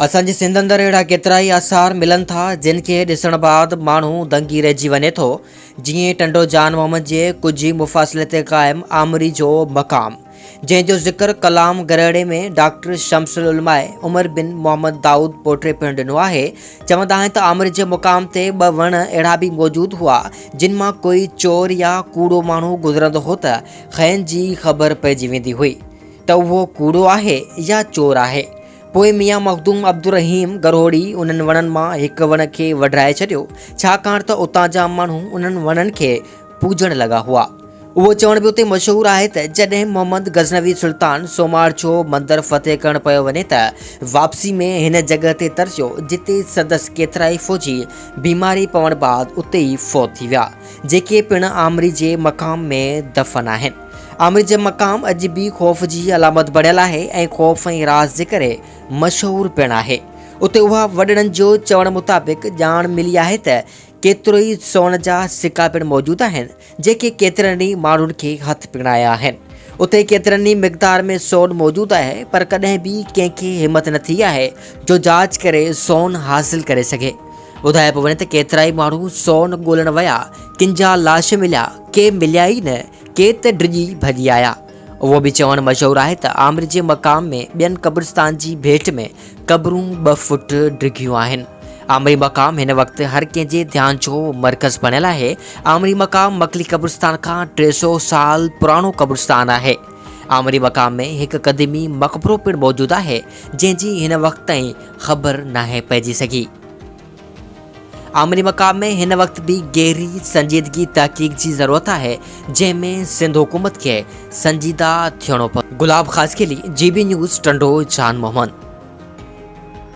اسان جي سنڌ اندر اهڙا ڪيترائي آثار ملن ٿا جن کي ڏسڻ بعد ماڻهو دنگي رهجي وڃي ٿو جيئن ٽنڊو جان محمد جي ڪجهه ئي مفاصلي تي قائم آمري جو مقام جنهن جو ذڪر ڪلام گرهڙي ۾ ڊاڪٽر شمس العلماء عمر بن محمد دائود پوٽي پڻ ڏنو آهي. چوندا آهن ته آمري جي مقام تي ٻه وڻ اهڙا به موجود هئا جن مان ڪوئي چور يا ڪوڙو ماڻهو گذرندو هو ته کين جي خبر پئجي ويندي هئي ته اهو ڪوڙو آهي يا چور آهي. پوء ميان مخدوم عبدالرحيم گرهوڙي انهن وڻن مان هڪ وڻ کي وڍرائي ڇڏيو، ڇاڪاڻ ته اتان جا ماڻهو انهن وڻن کي پوڄڻ لڳا هئا. اهو چوڻ به اتي مشهور آهي ته جڏهن محمد غزنوي سلطان سومار جو مندر فتح ڪرڻ پيو وڃي ته واپسي ۾ هن جڳهه تي ترسيو جتي سندس ڪيترائي فوجي بيماري پوڻ بعد اتي ئي فوت ٿي ويا جيڪي پڻ آمري جي مقام ۾ دفن آهن. آمري جو مقام اڄ به خوف جي علامت بڻيل آهي ۽ خوف ۽ راز جي ڪري مشهور پڻ آهي. اتي اها وڏڙن جو چوڻ مطابق ڄاڻ ملي آهي ته ڪيترو ئي سون جا سڪا پڻ موجود آهن، جيڪي ڪيترن ئي ماڻهن کي هٿ پڻ آيا آهن. اتي ڪيترن ئي مقدار ۾ سون موجود آهي، پر ڪڏهن به ڪنهن کي همت نه ٿي آهي جو جاچ ڪري سون حاصل ڪري سگهي. ٻڌايو پيو وڃي ته ڪيترائي ماڻهو سون ڳولڻ ويا، ڪن جا لاش مليا، ڪي مليا ئي نه، ڪي ته ڊڄي ڀڄي آيا. اهو به چوڻ مشهور آهي ته آمري جي مقام ۾ ٻين قبرستان جي ڀيٽ ۾ قبرون ٻه فٽ ڊگهيون آهن. آمري مقام هن وقت هر ڪنهن جي ڌيان جو مرڪز بڻيل آهي. آمري مقام مڪلي قبرستان کان 300 سال پراڻو قبرستان آهي. آمري مقام ۾ هڪ قديمي مقبرو پڻ موجود آهي، جنهن جي هن وقت تائين خبر ناهي پئجي سگهي. آمري مقام ۾ هن وقت به گهري سنجيدگي تحقيق جي ضرورت آهي جنهن ۾ سنڌ حڪومت کي سنجيده ٿيڻو پوندو. Gulab Khaskheli, G B news, Tando Jan Muhammad.